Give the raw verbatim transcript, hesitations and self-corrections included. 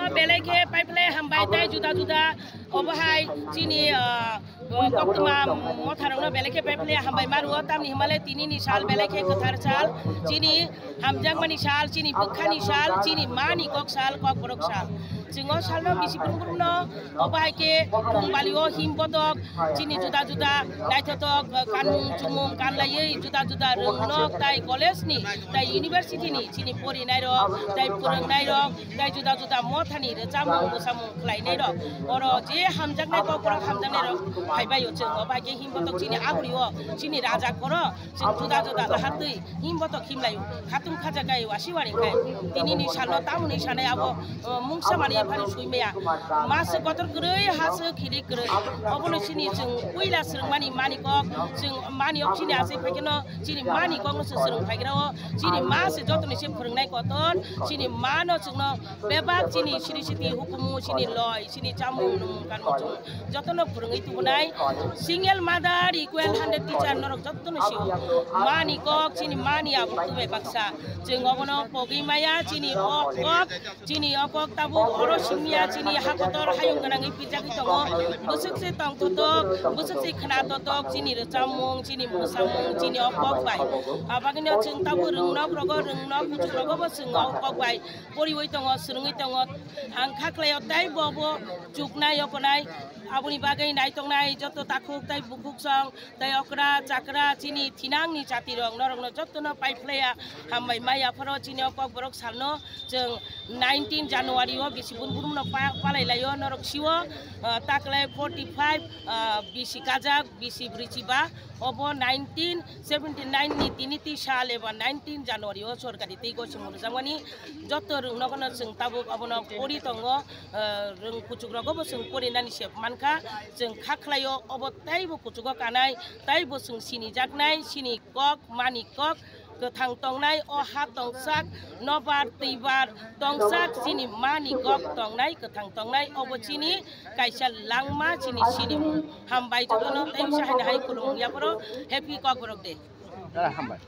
Belai khe paiphle hambai tei juda juda obo hai chini, ah, koktwma motharokno belai khe paiphle hambai ma rwo, tamni hwnba le tini ni sal belai khe kwthar sal, chini hamjakmani sal, chini bwkhani sal, chini mani kok sal, kokborok sal. Chwng o salno bisi brum brumno obo hai khe thung balio him bodok, chini juda juda naithothok, ah, kanmung chumung kanlaiwi juda juda rwngnok tai college ni tai university ni chini porinairok tai phwrwngnairok tai juda juda mothani rwchapmung mwsamung khlainairok, oro je hamjaknai kokborok hamjaknairok phaibaio chwng obo hai khe him bodok chini aguri o chini raja koro chwng juda juda lahatwi him bodok himlaio khatung khajakai wasi wari khai tini ni salno tamoni sanai abo, uh, mungsa mani phari sui maya. Ma se kotor kwrwi, ha se khiri kwrwi. Obono chini chwng puila swrwngmani mani kok, chwng mani ok chini achai phaikeno chini mani kokno se swrwng phaigrao. Chini ma se jotoni se phwrwngnai kotor, chini mano chwngno bebak chini siri siti hukumu, chini loi, chini chamung nwng kanmung chwng jotono phwrwngwi tubunai. Single mother equal hundred teacher norok jotono sio. Mani kok, chini mani abo tubai baksa. Chwng obono pogwi maya, chini o kok, chini o kok tabuk oro simiya, chini hakotor hayung gwnangwi pijagwi tongo. Bwswk se tongthotok, bwswk se khwnathotok, chini rwchapmung, chini mwsamung, chini o kok bai. Abagwino chwng tabuk rwngnok rogo, rwngnok kuchuk rogo bo chwng o kok bai poriwi tongo, swrwngwi tongo. Ang kha khlaio tei bo bo chuknai yokonai. Aboni bagwi naitoknai joto takhuk tei bukhuk song tei okra chakra chini thinangni jatirok norokno jotono paiphlaiya hambai maya phoro chini o kokborok salno chwng nineteen January o bisi bun burumno pa-, palai laio norok sio, ah, taklai forty five, ah, bisi kajak bisi brichiba obo nineteen seventy nine ni tini ti sal eba nineteen January o sorkari tei gosong rwjakmani joto rwngnogono chwng tabuk abono pori tongo. Ah, rwng kuchuk rogo bo chwng porinani se mankha, chwng kha khlaio obo teibo kuchugo kanai, teibo chwng sinijaknai, sini kok, mani kok, kwthang tongnai, o ha tongsak, nobar twibar tongsak, chini mani kok tongnai, kwthang tongnai, obo chini kaisa langma, chini sinimung. Hambai jotono tei usa haino hai khulumung yaphoro happy Kokborok day. Dara hambai.